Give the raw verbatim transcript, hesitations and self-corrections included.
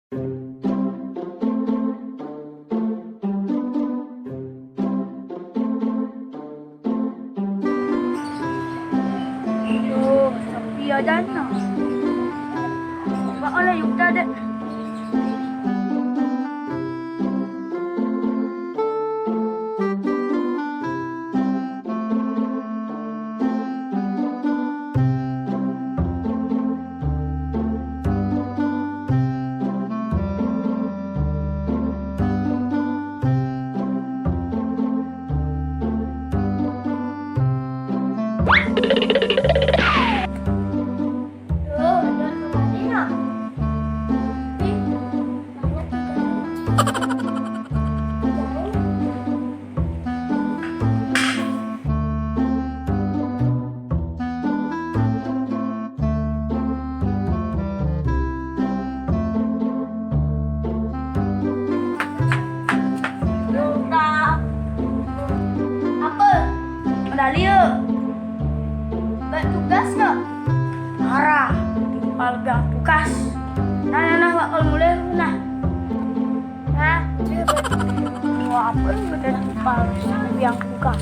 Duh, sepi aja nih. Bak mana yuk tadi? Apa? Medali ya? Buat tugas nggak? Arah, timpal biang tugas. Nah, nah, nah, bakal mulai, nah. Nah, dia buat apa yang udah timpal biang tugas?